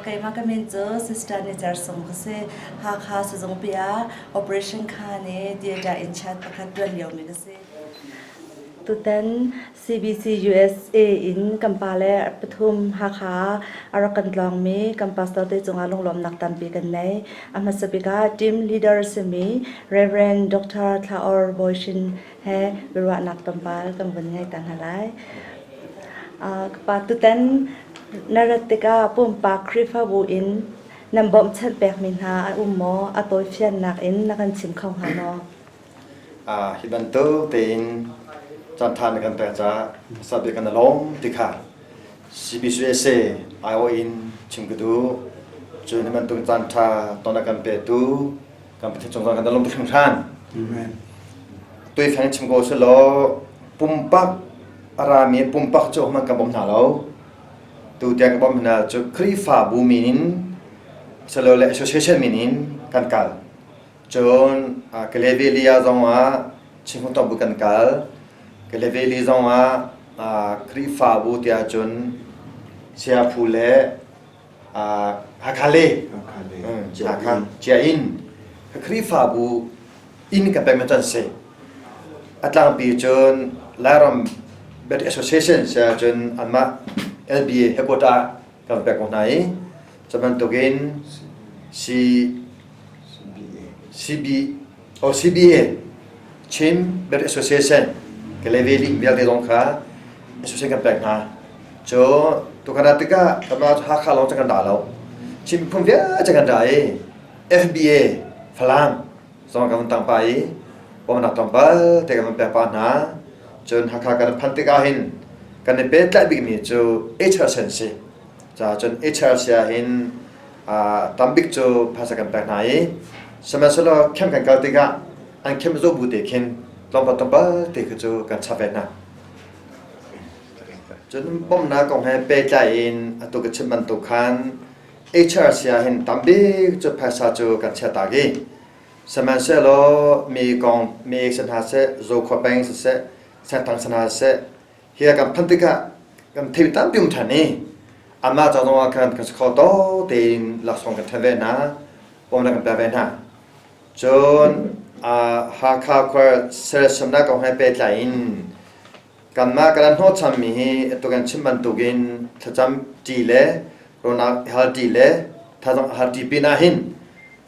Keimah ka min cu Sister Ni Cer Sung ka si. Hakha sizungpi ah operation khaan i theater in charge pakhat ṭuan liomi ka si. Tutan CBC USA in kan pale pathum Hakha a rak kan tlawngmi kan pastor te cungah lunglawmhnak tampi kan nei. A hmasa bik ah team leader simi Reverend Dr. Thla Or Bawi Shin he biaruahnak tlawmpal kan vun ngei ta hna lai. Ka pa tutan na rat tikah pumpak Khrihfabu in nan bawmhchanh pekmi hna a um maw? A tawifiannak in na kan chim kho hnga maw? Hi bantuk tein caanṭha na kan pek caah hmasa bik kan i lawm ti kha CBCUSA aiawh in chim ka duh. Cun hi bantuk caanṭha ton a kan petu kan Pathian cung zong kan i lawm tuk hringhran. Tuifeng chim ko selaw pumpak a rami pumpak cu hman kan bawm hna lo. Tu tiang ka bawm hna cu Khrihfabu min in silole association min in kan kal. Cun Kalevelia zongah Chinghung bu kan kal. Kaleveli zongah Khrihfabu tiah cun Siaphu le Hakha le Hakha Cia-inn Khrihfabu inn ka pek can si. A tlangpi cun Lairam Baptist Association siah cun anmah LBA headquarter kan pek ko hna i cu bantukin C CB o CBA Chin Baptist Association Kaleveli vialte zong kha association kan pek hna. Cu tukar ah tikah kanmah Hakha lawng cu kan ra lo. Chin miphun vialte kan ra i FBA Falam zong kan vun tang pah i bawmhnak tlawmpal te kan vun pek pah hna. Cun Hakha kan phanh tikah hin kan i pehtlaih bikmi cu HRC an si. Caah cun HRC ah hin tambik cu phaisa kan pek hna i sihmanhsehlaw camp kan kal tikah an camp zoh bu te khin tlawmpal tlawmpal te khi cu kan chap ve hna. Cun bawmhnak kong he pehtlai in atu ka chim bantuk khan HRC ah hin tambik cu phaisa cu kan chiahtak i sihmanhsehlaw mi kong mi si hna seh, Zokhua peng siseh, Sengtang si hna seh, hi kan phanh tikah kan thil tampi um ṭhan i anmah ca zongah khan kan si kho to tein laksawng kan ṭhen ve hna, bawmhnak kan pek ve hna. Cun Hakha khua sersiamnak kong he pehtlai in kanmah kan hnawhchammi hi atu kan chim bantukin thlacam ṭi le rawlnak hal ṭi le thazaang hal ṭi pin ah hin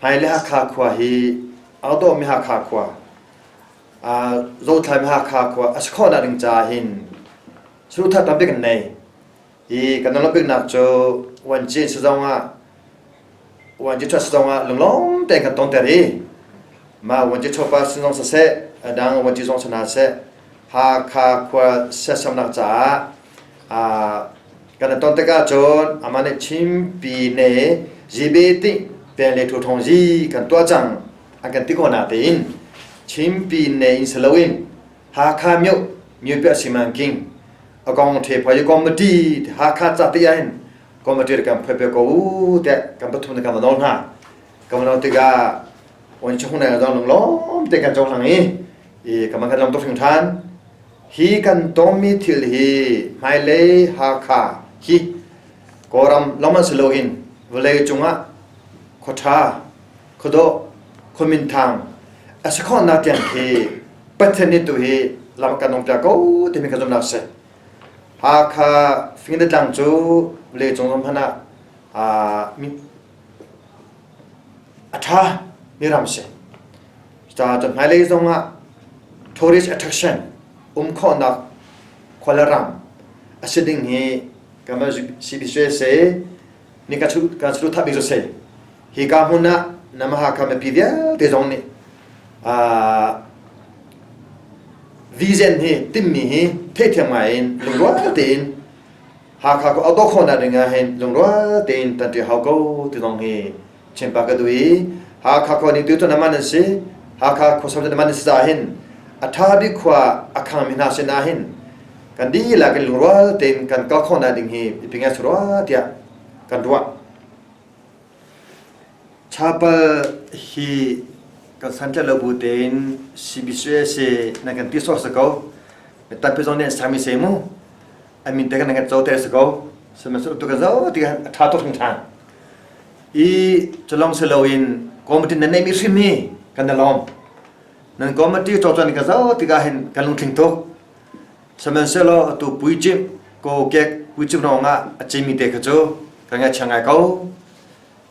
hmailei Hakha khua hi aa dawhmi Hakha khua Zothlai Hakha khua a si khawhnak ding caah hin saduhthah tampi kan nei. Hi kan lawmhbiknak cu Wanci sizong ah Wanci ṭha sizong ah lunglawm tein kan tonter i mah Wanci ṭhawpa sizong siseh a dang Wanci zong si hna seh Hakha khua siasamnak caah kan i ton tikah cun amah nih Chinpi ne zibe ti pen le thu thong zi kan tuah cang an kan ti ko natein Chinpi ne in si loin Hakha myo myo simanking a kong the phai committee Hakha ca te ah hin committee kan phai pe ko u te kan pathum kan va nawl hna kan va nawl tikah on chung na zong lom te kan chong hlang i i kan kan lom tuk hring than hi kan tongmi thil hi hmailei Hakha hi Kawlram lawng si loin vawlei cungah khuaṭha khuadawh khuaminthang a si khawhnak tiang khi Pathian nih tu hi lam kan nung piak ko timi kan zumhnak a si. Hakha fing le tlang cu vawlei cung ram hmanh ah a ṭha mi ram si. Cucaah cun hmailei zongah tourist attraction um khawhnak khua le ram a si ding hi kanmah CBCUSA nih kan saduhthah bik cu a si. Hika hmun ah na Hakha mipi vialte zong nih vision hi timmi hi theihthiam ngai in lungrual tein Hakha ko auto khawhnak ding ah hin lungrual tein tanṭi hau ko ti zong hi chimpa ka duh i Hakha khua ning tu cu naman an si Hakha khua sam cu naman an si caah hin a ṭha bik khua a khangmi hna sin ah hin kan dihlak in lungrual tein kan kal khawhnak ding hi i pingai rua tiah kan ruah. Chapel hi kan santlaih lo bu tein CBCUSA nan kan ti sawh si ko. Tampi zong nih an sami se mu. An min te kan kan co te si ko. Sihmanhsehlaw tu kan zo ti a ṭha tuk hringhran. I culong si loin committee nan neihmi hrim hi kan i lawm. Nan committee cawcon ka zoh tikah hin kan lungtling tuk. Sihmanhsehlaw atu puicimh kokek puicimh ruangah a cimi te kha cu kan ngaihchia ngai ko.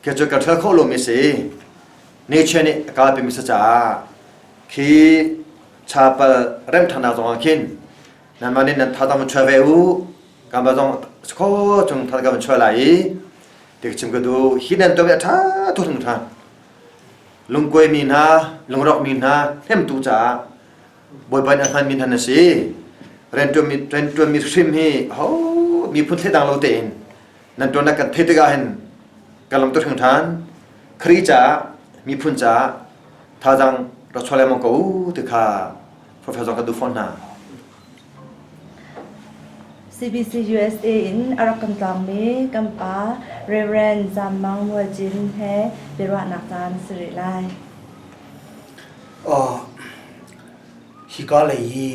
Khi cu kan ṭhal khawh lomi si. Nature nih a kalpimi si caah khi chapel remṭhannak zongah khin nanmah nih nan thazaang van chuah ve u. Kanmah zong kho chung thazaang van chuah lai i ti ka chim ka duh. Hi nan tuahmi a ṭha tuk hringhran. Lungkuaimi hna, lungrawkmi hna hnemtu caah Bawipa nih a hmanmi hna na si. Rianṭuanmi rianṭuanmi hrim hi ho miphun thleidang lo tein nan ṭuannak kan theih tikah hin kan lung tuk hringhran. Khrih caah miphun caah thazaang rak chuah lengmang ko u ti kha forhfial zong kan duh fawn hna. CBC USA in a rak kan tlawngmi kan pa Reverend Zam Mang Mual Cin he biaruahnak caan si rih lai. Hika lei hi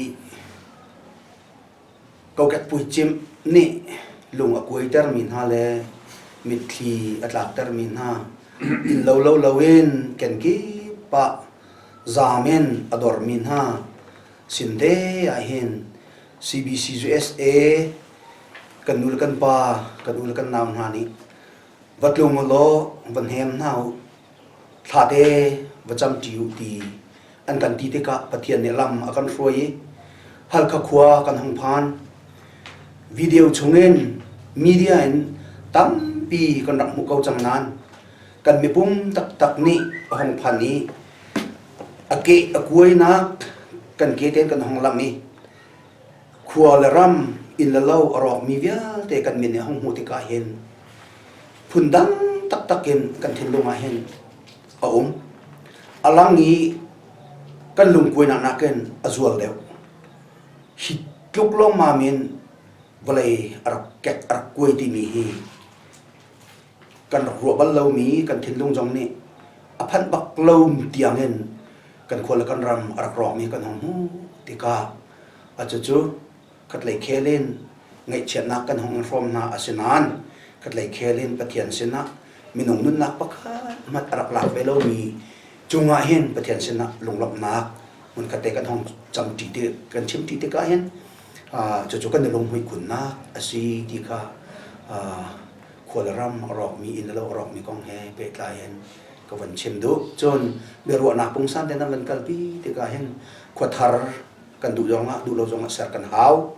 kokek puicimh nih lung a kuaitermi hna le mitthli a tlaktermi hna innlo lo loin kenkip ah zaam in a dormi hna sin te ahhin CBCUSA kan nu le kan pa kan u le kan nau hna nih va tlung u law va hnem hna u thlate va camṭi u ti an kan ti tikah Pathian nih lam a kan hruai i Halkha khua kan hung phan. Video chungin media in tampi kan rak hmuh ko cang nain kan mipum taktak nih a hung phan i a ke a kuainak kan ke tein kan hung lamh i khua le ram inn le lo a rawkmi vialte kan min nih a hung hmuh tikah hin phundang taktak in kan thinlung ah hin a um. A lang i kan lungkuainak nakin a zual deuh. Hi tluk lawmmam in vawlei a rak kek a rak kuai timi hi kan rak ruah bal lomi kan thinlung zong nih a phanh bak lo tiangin kan khua le kan ram a rak rawkmi kan hung hmuh tikah a cucu khatlei khel in ngaihchiatnak kan hung in hrawm hna asinain khatlei khel in Pathian sinah minung nunnak pakhat hmanh a rak lak ve lomi cungah hin Pathian sinah lunglawmhnak hmunkhat te kan hung camṭi ti kan chimṭi tikah hin cucu kan i lunghmuih khunnak a si ti kha khua le ram a rawkmi inn le lo a rawkmi kong he pehtlai in ka von chim duh. Cun biaruahnak pungsan te nan van kalpi tikah hin khuathar kan duh zongah duh lo zongah ser kan hau.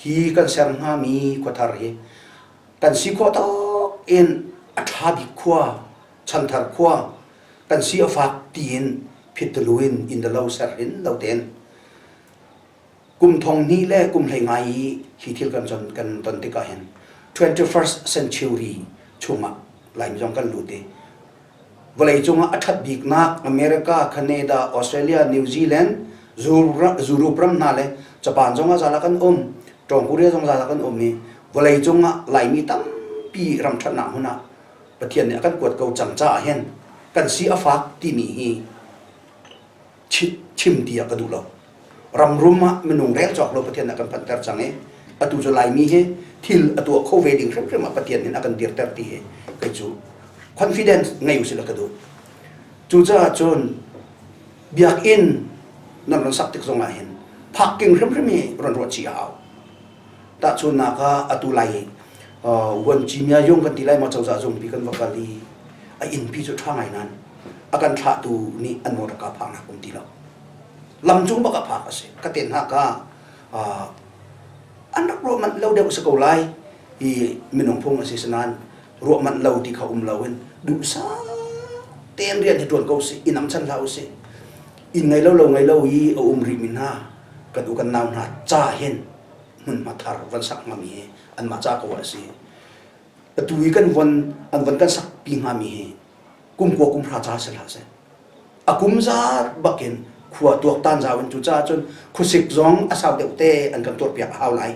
Hi kan ser hngami khuathar hi kan si khawh tawk in a ṭha bik khua, chanthar khua, kan si a fak tiin phittulu in inn le lo ser hin lo tein kum thong hnih le kum hlei ngai i hi thil kan con kan ton tikah hin 21st century chungah Laimi zong kan lut i vawlei cungah a ṭhat biknak America, Canada, Australia, New Zealand, Europe ram hna le Japan zongah zala kan um, Tawng Korea zong zala kan um i vawlei cungah Laimi tampi ram ṭhatnak hmun ah Pathian nih a kan kuat ko cang caah hin kan si a fak timi hi chim ti ah ka duh lo. Ramrum ah minung rel cawk lo Pathian a kan phanter cang i atu cu Laimi hi thil a tuah kho ve ding hrimhrim ah Pathian nih a kan dirter ti hi kei cu confidence ngei usih la ka duh. Cucaah cun biakinn nan ron sak tik zong ah hin parking hrimhrim hi ron ruah chih a hau. Tahchunnak ah atu lai Vuanci Mya Yung kan ti lai maw cozah zungpi kan va kal i a innpi cu ṭha ngai nain a kan thlahtu nih an motor phaknak um ti lo. Lam cung bak ah phak a si. Ka ten hna ka an rak ruah manh lo deuh si ko lai i minung phung a si sinain ruah manh lo ti kha um loin duhsah tein rian hi ṭuan ko sih inn am chan hlah usih inn ngei lo lo ngei lo i a um rih mi hna kan u kan nau hna ca hin hmunhma thar van sak hngami hi anmah ca ko ah a si. Atu i kan von an von kan sak pi hngami hi kum kua kum hra ca si hlah seh. A kum zat bakin khua tuaktan zau in cucaah cun khuasik zong a sau deuh te an kan tuarpiak a hau lai.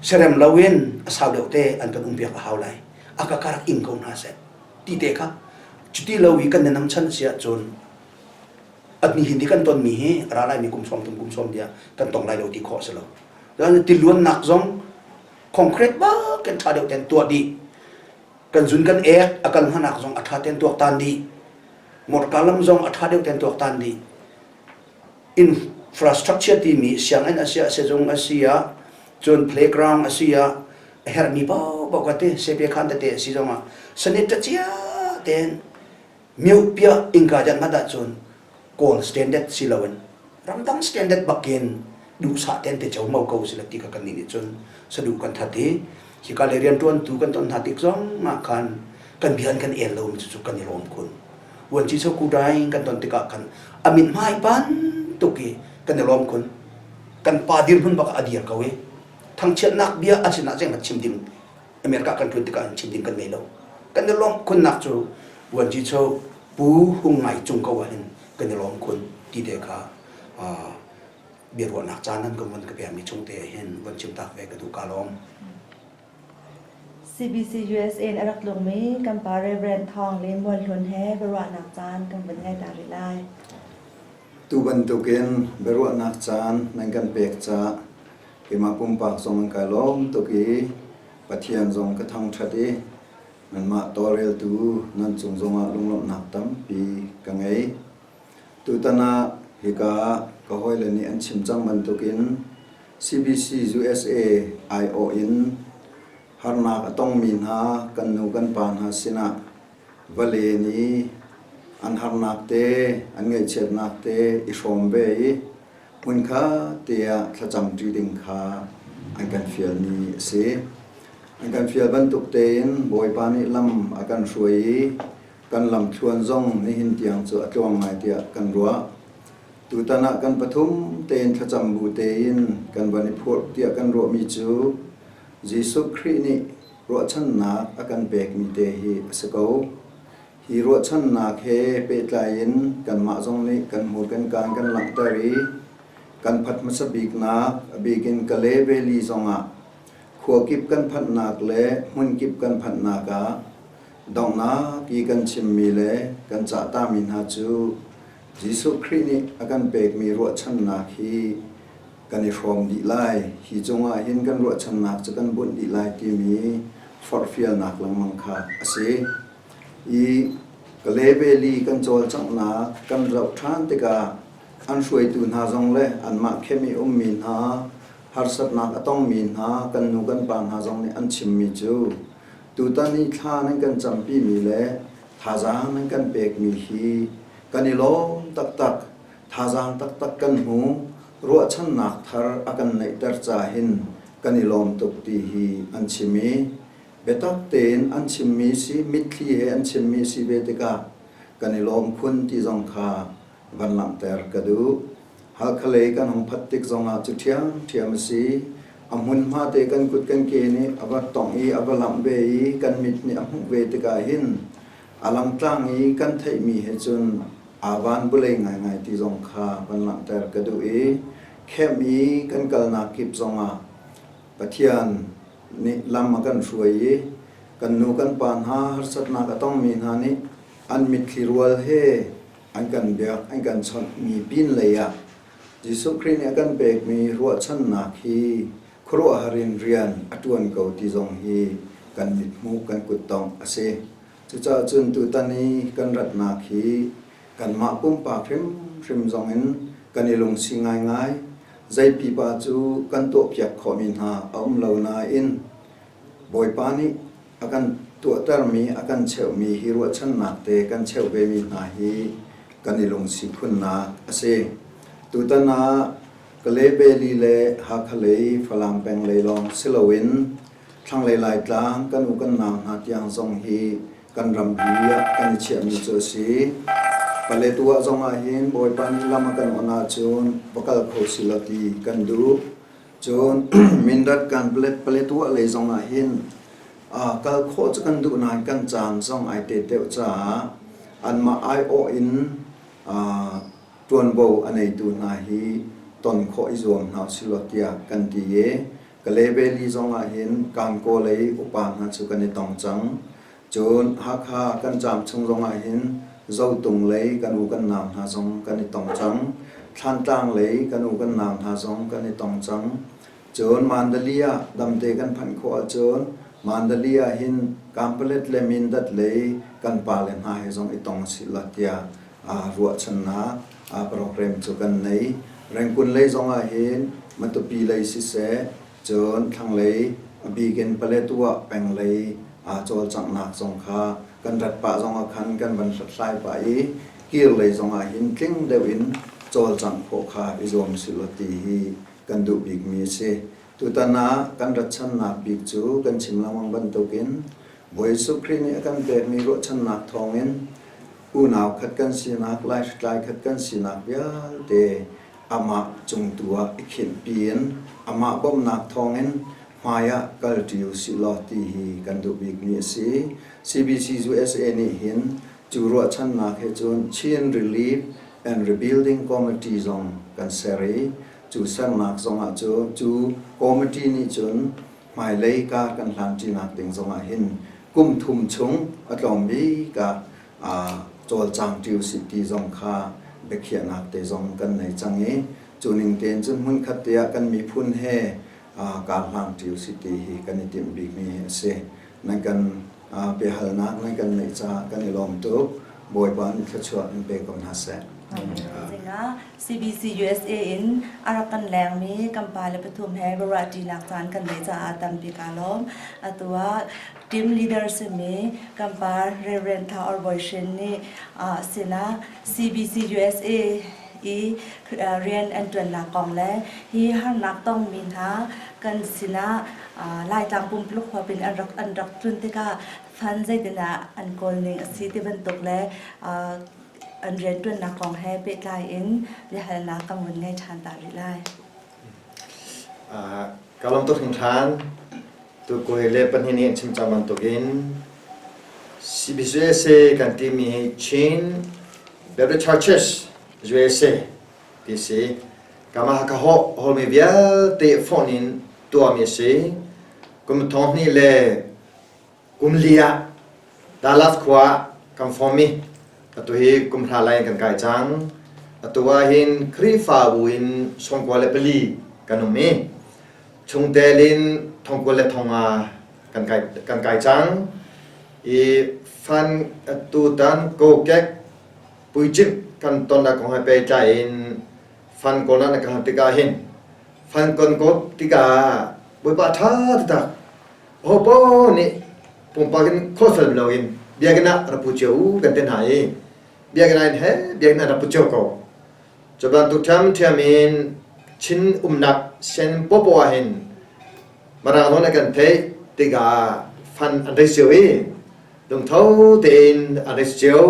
Serem loin a sau deuh te an kan umpiak a hau lai. A ka karak ing ko hna seh. Ti te kha cuti lo i kan nanam chan si ahcun at ni hin ni kan tonmi hi a ra laimi kum sawm thum kum sawm dia kan tong lai lo ti khawh a si lo. Tiluannak zong concrete bak kan ṭha deuh ten tuah dih. Kan zun kan ek a kal hmanak zong a ṭha ten tuaktan dih. Morka lam zong a ṭha deuh ten tuaktan dih. Infrastructure timi sianginn a si ah sizung a si ah cun playground a si ah a herhmi paohpaoh ka ti sepe khan tete a si zong ah sanit cia tein miopiah innka jan ngat ahcun Kawl standard si loin ramdang standard bakin duhsah ten te cho mo ko sila ti ka kan nih cun sadu kan that i hika le riantuan tu kan ton hna tik zong ah khan kan bian kan el lo mi cu kan i lawm khun uan chi so ku dai kan ton tikah khan amit hmai pan tuk i kan i lawm khun kan pa dir hmun bak a dir ko i thangchiatnak bia a sinah zeihmanh chim ding America kan tlun tikah chim ding kan ngei lo kan i lawmh khunnak cu vuanci cho Pu Hung Ngai cung ko ah hin kan i lawm khun ti te kha biaruahnak caan nan kan von ka pekmi chung te hin von chim tak ve ka duh ka lawm. CBC USA in a rak tlungmi kan pa Reverend Thawng le Mualhlun he biaruahnak caan kan vun ngei ta rih lai. Tu bantukin biaruahnak caan nan kan pek caah keimah pumpak zong an kai lawm tuk i Pathian zong ka thangṭhat i nanmah tawlreltu nan cung zongah lunglawmhnak tampi ka ngei. Tutan ah hika ka hawile nih an chim cang bantukin CBC USA aiawh in harnak a tongmi hna kan nu kan pa hna sinah va len i an harnak te an ngaihchiatnak te i hrawm ve i hmunkhat te ah thlacamṭi ding kha an kan fialmi a si. An kan fial bantuk tein Bawipa nih lam a kan hruai i kan lamthluan zong nihin tiang cu a tluang ngai tiah kan ruah. Tutan ah kan pathum tein thlacam bu tein kan van i phurh tiah kan ruahmi cu Jesuh Khrih nih ruahchannak a kan pekmi te hi a si ko. Hi ruahchannak he pehtlai in kanmah zong nih kan hmur kan kaan kan langhter i kan phat hmasa biknak, a bik in Kale Valley zongah khua kip kan phanhnak le hmun kip kan phanhnak ah donghnak i kan chimmi le kan cahtami hna cu Jesuh Khrih nih a kan pekmi ruahchannak hi kan i hrawm dih lai. Hi cungah hin kan ruahchannak cu kan bunh dih lai timi forhfialnak lengmang kha a si. I Kaleveli kan cawlcanghnak kan zoh ṭhan tikah an hruaitu hna zong le anmah khem i ummi hna harsatnak a tongmi hna kan nu kan pa hna zong nih an chimmi cu tutan i thla nan kan campimi le thazaang nan kan pekmi hi kan i lawm taktak thazaang taktak kan hmu ruahchannak thar a kan neihter ca hin kan i lawm tuk ti hi an chim i biatak tein an chimmi si mitthli he an chimmi si ve tikah kan i lawm khun ti zong kha van langhter ka duh. Halkha lei kan hung phat tik zongah cu ṭhiamṭhiam a si. A hmunhma te kan kut kan ke nih a va tongh i a va lamh ve i kan mit nih a hmuh ve tikah hin a langtlang i kan theihmi he cun aa van bulei ngaingai ti zong kha van langhter ka duh i khem i kan kalnak kip zongah Pathian nih lam a kan hruai i kan nu kan pa hna harsatnak a tongmi hna nih an mitthli rual he an kan biak an kan chawnhmi pin lei ah Jesuh Khrih nih a kan pekmi ruahchannak hi khuaruahhar in rian a ṭuan ko ti zong hi kan mithmuh kan kuttongh a si. Cucaah cun tutan i kan ratnak hi kanmah pumpak hrimhrim zong in kan i lungsi ngaingai. Zei pipa cu kan tuahpiak khawhmi hna a um lo nain Bawipa nih a kan tuahtermi a kan cheuhmi hi ruahchannak te kan cheuh vemi hna hi kan i lungsi khunnak a si. Tutan ah Kalay Valley le Hakha lei Falam peng lei lawng si loin thlanglei Laitlang kan u kan nau hna tiang zong hi kan ramri ah kan i chiahmi cu a si. Paletwa zong ah hin Bawipa nih lam a kan on ahcun va kal kho si law ti kan duh. Cun Mindat kan Paletwa lei zong ah hin kal khawh cu kan duh nain kan caan zong ai tet deuh caah anmah aiawh in ṭuanvo a neitu hna hi ton khawh i zuam hna usih law tiah kan ti i Kalay Valley zong ah hin Kankaw lei upa hna cu kan i tong cang. Cun Hakha kan caam chung zong ah hin Zotung lei kan u kan nau hna zong kan i tong cang. Thlantlang lei kan u kan nau hna zong kan i tong cang. Cun Mandalay ah damte kan phanh khawh ahcun Mandali ah hin Kampalet le Mindat lei kan pale hna he zong i tong sih la tiah ruahchannak program cu kan nei. Rengkun lei zong ah hin Matupi lei siseh, cun thlanglei a bik in Paletwa peng lei cawlcanghnak zong kha kan rat pah zong ah khan kan van hlathlai pah i kir lei zong ah hin tling deuh in cawlcangh khawh kha i zuam sih law ti hi kan duh bikmi a si. Tutan ah kan ratchannak bik cu kan chim lengmang bantukin Bawi Jesuh Khrih nih a kan pekmi ruahchannak thawngin unau khat kan sinak, laihritlai khat kan sinak vialte amah cung tu ah i khinhpi in amah bawmhnak thawngin hmai ah kalṭi u sih law ti hi kan duh bikmi a si. CBC USA nih hin cu ruahchannak he cun Chin Relief and Rebuilding Committee zong kan ser i cu sernak zongah cu cu committee nih cun hmailei kar kan hlanṭinak ding zongah hin kum thum chung a tlawm bik ah cawlcang ṭi usih ti zong kha biakhiahnak te zong kan nei cang i cu ning tein cun hmunkhat te ah kan miphun he kar hlang ṭi usih ti hi kan i timh bikmi a si. Nan kan biahalnak nan kan neih caah kan i lawm tuk. Bawipa nih thluachuah in pe ko hna seh. Zingah CBC USA in a rak kan lengmi kan pale pathum he biaruahṭinak caan kan neih caah tampi kaa lawm. Atu ah team leader simi kan pa Reverend Tha Or Bawi Hrin nih sinah CBC USA i rian an ṭuannak kong le hi harnak tongmi hna kan sinah Laitlang pumpuluk huap in an rak an rak tlun tikah fund zeitinah an kawl ning a si ti bantuk le an rianṭuannak kong he pehtlai in biahalnak kan vun ngei ṭhan ta rih lai. Ka lawm tuk hringhran. Tukuai le pahnih nih an chim cang bantukin CBCUSA kan timi hi Chin Baptist Churches USA ti si. Kama ka ho holmi vialte phone in tuahmi a si. Kum thong hnih le Kum li ah Dallas khua ah kan form i atu hi kum hra lai kan kai cang. Atu ah hin Khrihfabu in 94 kan um i chungtel in thongkua le thonga kan kai, kan kai cang. I fan atu tan kokek puicimh kan tonnak kong he pehtlai in fan kawlnak na ka hal tikah hin fan kon ko tikah Bawipa ṭha taktak Hopo nih pumpak in khualfel loin biakinn ah rak pu cio u kan ti hna i biakinn ah in he biakinn ah rak pu cio ko. Cu bantuk ṭhiamṭhiam in Chin umnak sen popo ah hin Mirang nawn kan theih tikah fan an rei cio i lungtho tein an rei cio.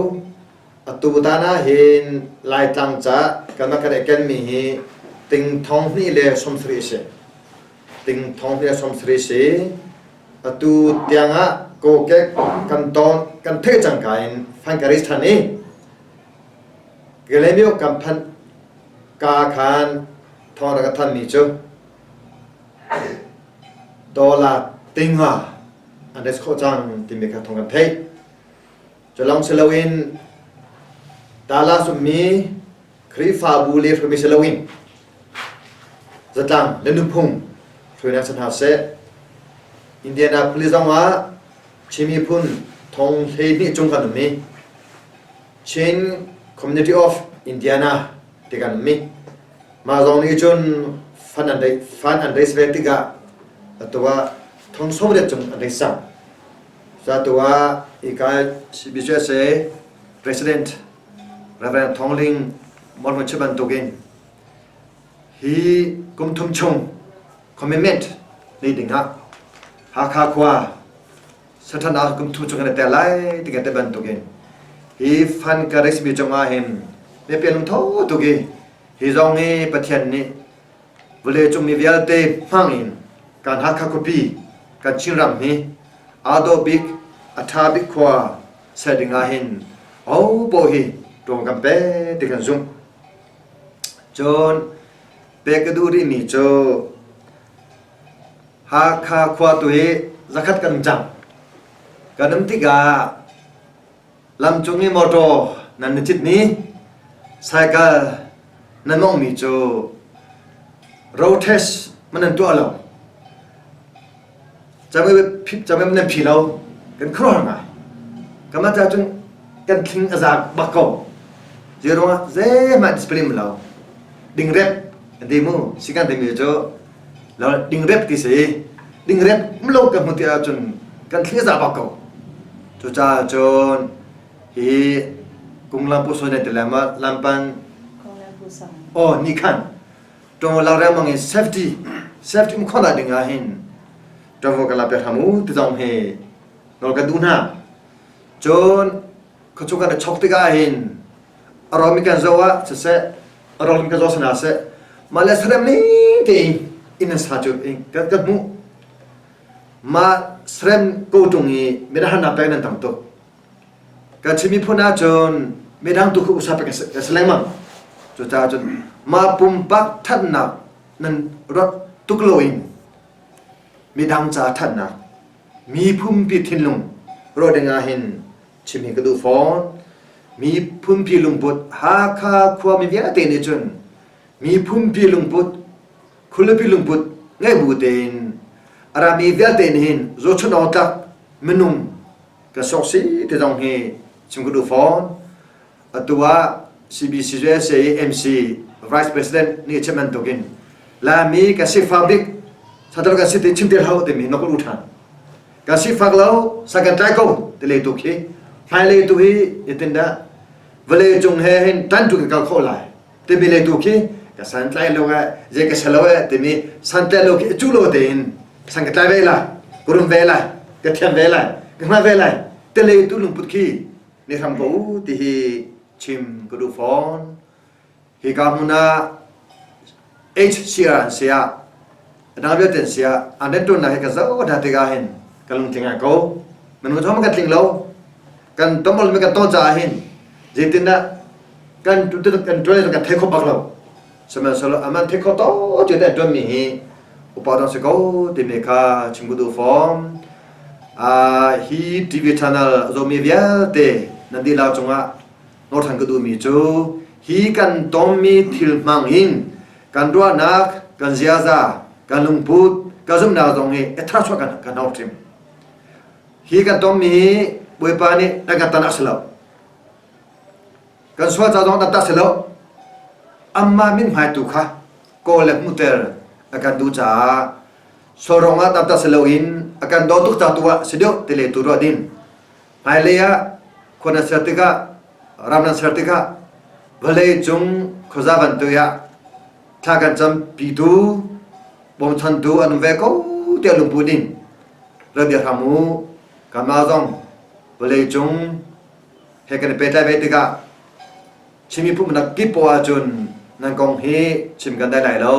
Atu tan ah hin Laitlang ca kanmah kan i kenmi hi ting thong hnih le 70 a si. Ting thong hi a 70 si. Atu tiangah kokek kan ton kan theih cangka in fan ka ris than i Galemio kan phanh ka khan thawng rak ka thanmi cu dollar tinga an res khawh cang timi kha thawng kan theih. Cu lawng si loin Dallas ummi Khrihfabu le hruaimi si loin Zatlang le nuphung hruainak si hna seh. Indianapolis zong ah Chin miphun thong 12 cung kan um i Chin Community of Indiana ti kan um i mah zong nih cun fund an raise, fund an raise ve tikah atu ah thong 80 cung an raise cang. Atu ah ika CBCUSA President Reverend Thong Ling Mormon chim bantukin hi kum thum chung commitment nei dingah Hakha khua Satan ah kum thum chung kan tel lai ti kan te bantukin hi fan ka resmi cungah hin mipi lungtho tuk i hi zong hi Pathian nih vawleicung mi vialte hmang in kan Hakha khuapi kan Chinram hi aa dawh bik a ṭha bik khua ser ding ah hin aho paoh hi ṭuang kan pe ti kan zumh. Cun pek ka duh rihmi cu Hakha khua tu hi zakhat kan um cang. Kan um tikah lamcung i motor nan i citmi cycle nan mawnghmi cu road test man nan tuah lo. Camipuai nan phi lo kan khuaruahhar ngai. Kanmah caah cun kan thling a za bak ko. Zei ruangah zeihmanh discipline um lo. Dingrep an ti mu sikan timi cu dingrep ti si. Dingrep um lo kan hmuh ti ahcun kan thling a za bak ko. Cucaah cun hi kunglam pu sawi nan ti lai ma lampan aw ni khan ṭuanvo lak riangmang in safety safety um khawhnak ding ah hin ṭuanvo kan lak piak hram u ti zong hi nawl kan duh hna. Cun khuachung kan i chok tikah hin a rawmi kan zoh ah siseh a rawlmi kan zoh si hna seh mah le sarem ning tein inn an sa cu kan kan hmuh. Mah sarem ko ṭung i midang harnak pek nan tam tuk. Kan Chin miphun ahcun midang tu kha usa pek kan si lengmang. Cucaah cun mah pumpak ṭhatnak nan ruat tuk loin midang ca ṭhatnak miphunpi thinlung ruah ding ah hin chim hi ka duh fawn. Miphunpi lungput Hakha khuami vialte nih cun miphunpi lungput khualipi lungput ngeih bu tein a rami vialte nih hin zohchunh awk tlak minung ka sok si ti zong hi chim ka duh fawn. Atu ah CBCUSA MC Vice President nih chim bantukin Laimi kan sifak bik satal kan si ti chim ti hlah timi na ka u ṭhan. Kan sifak lo sa kan tlai ko ti lei tu khi hmailei tu hi itindah vawlei cung he hin tan tu kan kal khawh lai timi lei tu khi ka san tlai lo eh zei ka selo eh timi san tlai lo khi cu lo tein san ka tlai ve lai ka rum ve lai ka thiam ve lai ka hngal ve lai te lei tu lungput khi ni hram ko u ti hi chim ka duh fawn hi ka hmun ah HCR an si ah adang vialte an si ah an riantuannak hi ka zoh hna tikah hin ka lungtling ngai ko minung zong kan tling lo kan tomol mi kan ton caah hin zeitindah kan kan tuan kan thei kho bak lo sihmanhsehlaw aman thei kho to ti te tuan mi hi upa dang si ko timi kha chim ka duh fom hi TV channel zomi vialte nan dihlak cungah nawlthan ka duhmi cu hi kan tonmi thil hmang in kan ruahnak kan ziaza kan lungput kan zumhnak zong hi a thar chuah kan kan hau hrim hi kan tonmi hi Bawipa nih a kan tan a si lo Kan sual ca zong taktak si lo. Amah mithmai tu kha kawl le hmuhter a kan duh caah sual ruangah taktak si loin a kan daw tuk ca tu ah si deuh ti le tu ruah ding. Hmailei ah khua nan ser tikah ram nan ser tikah vawlei cung khuaza bantuk ah thla kan cam pitu bawmchantu an um ve ko tiah lungpu ding. Rak dir hram u. Kanmah zong vawlei cung he kan i pehtlai ve tikah Chin miphun nak kip poah ahcun nan kong hi chim kan dai lai lo.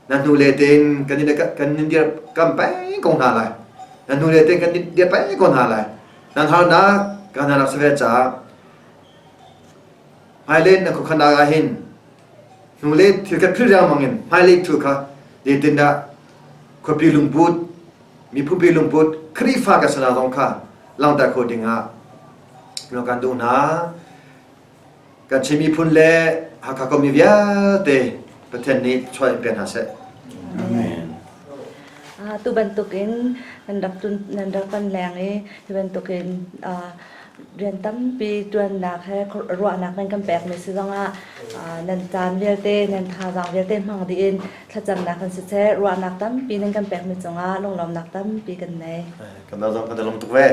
Nan hnu le tein kan in kan in dir kam peng ko hna lai. Nan hnu le tein kan in dir peng ko hna lai. Nan harnak kan harnak si ve caah hmailei nan khuakhannak ah hin hnulei thil kha phil riangmang in hmailei thil kha zeitindah khuapi lungput miphunpi lungput Khrihfa kan sinak zong kha langhter kho dingah kan duh hna. Kan Chin miphun le Hakha kawmi vialte Pathian nih chuah in pe hna seh. Amen. Tu bantukin nan rak nan rak kan leng i hi bantukin rian tampi ṭuannak he ruahnak nan kan pekmi si zongah nan caan vialte nan thazaang vialte hmang dih in thlacamnak kan siseh ruahnak tampi nan kan pekmi cungah lunglawmnak tampi kan nei. Kan zong kan lawm tuk ve.